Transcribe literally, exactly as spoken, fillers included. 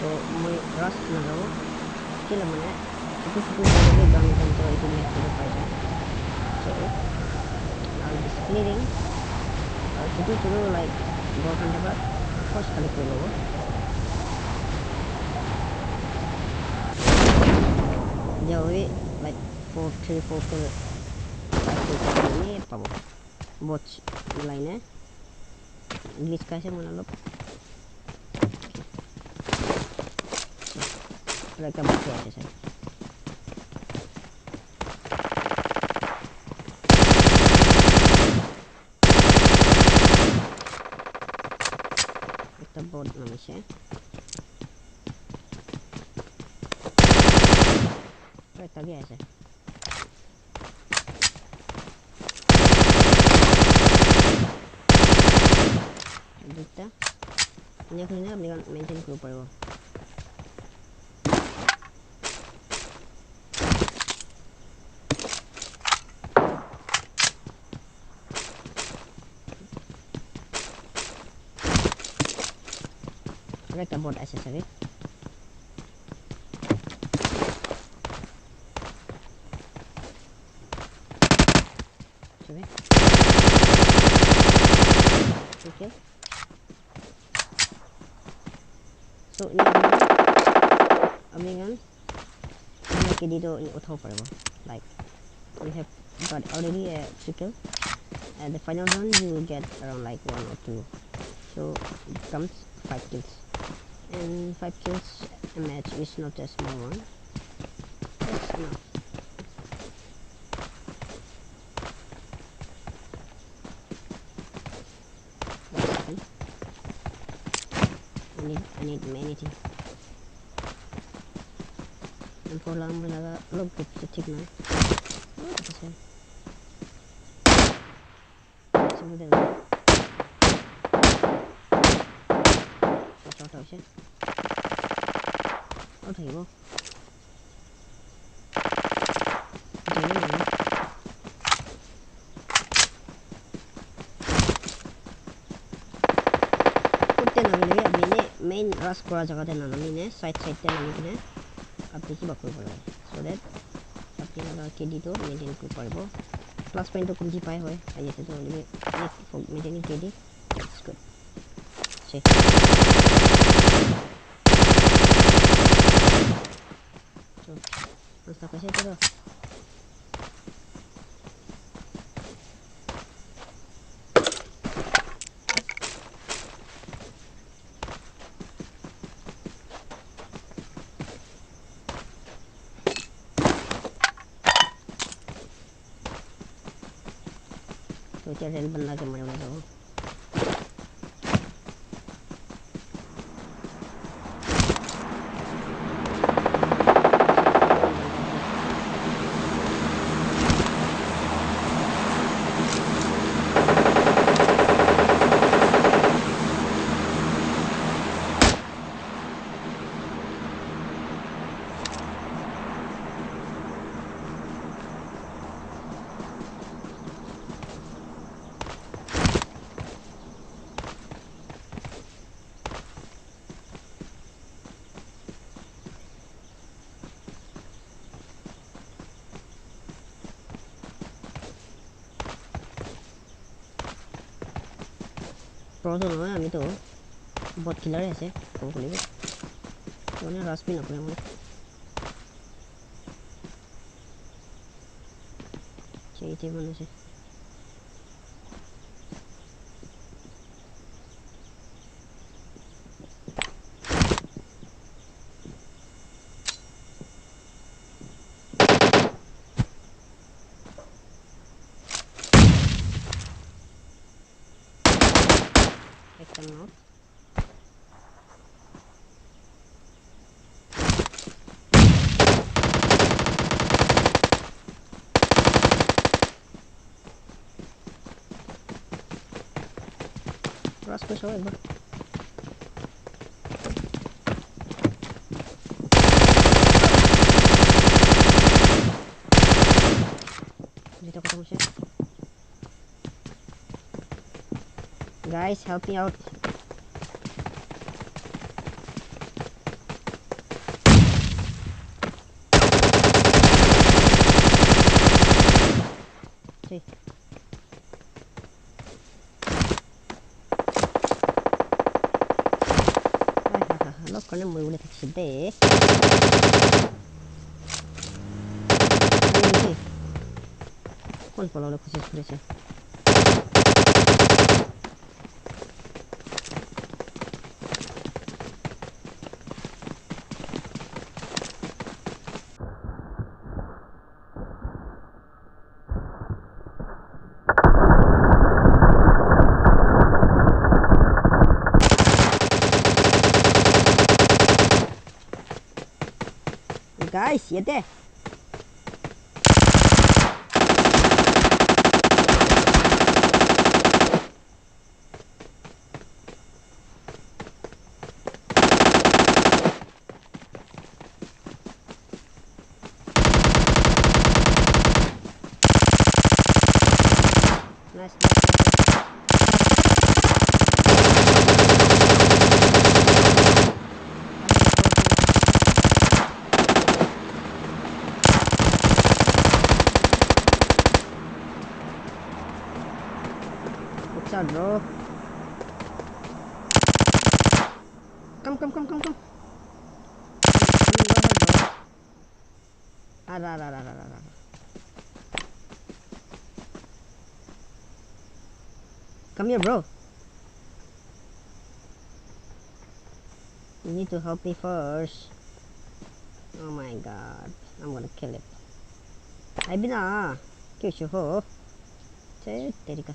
So, moi rush nalabo. Kila mane, etu photo hoile bi gun gun toh etu match kuri pai jai. So, I'll be splitting. Aru photo churu, like, ghor khan jaka first khali kuri lobo. Dia hoile, like, four, three, four, four, five, six, seven, eight pabo. Bot milai ne. Glitch khaise moi olop. Aru ekta bot ase sir. Ekta bot namise. Aru ekta bi ase. Duita. Enia kurina apni khan maintain kuribo paribo. Aru ekta bot ase sabi. Sabi. Okay. So, ini apni khan Ena K D toh uthabo paribo. Like, we have got already a three kill. At the final round, you will get around, like, one or two. So, it comes five kills. And five kills a match is not a small one. That's enough. One second. I need, I need many things. M four la moi laga olop group se thik nai. Olop ase. Single de. Short hoise. Out hoibo. Utte na hoile bi apni ne main rush kura jaga te na nami ne side side te nami kene apni kiba kuribo lage, so that apni laga K D toh maintain kuri paribo. Plus point toh kumji pai hoi, ahi ase toh hoile bi maintaining K D is good. Che. So, nasta paise toh. To etia rail banna ke mari mari. Pro toh nohoi, ami toh bot killer ase, kobo koile bi. Toh mane rush bi nakure moi. Che, che manu ase. Ekta knock. Rush kuri sabo ekbar. Duita khatam hoise. Guys, help me out. Alak karne moi wole thakse de. Kon pala wole kosis kuri ase. Guys, yate. Nice, nice, nice. What's up, bro? Come, come, come, come, come. Coming over, bro. Ara, ara, ara, ara, ara. Come here, bro. You need to help me first. Oh my god, I'm gonna kill it. Ai bina, kyo shu ho. Che terika.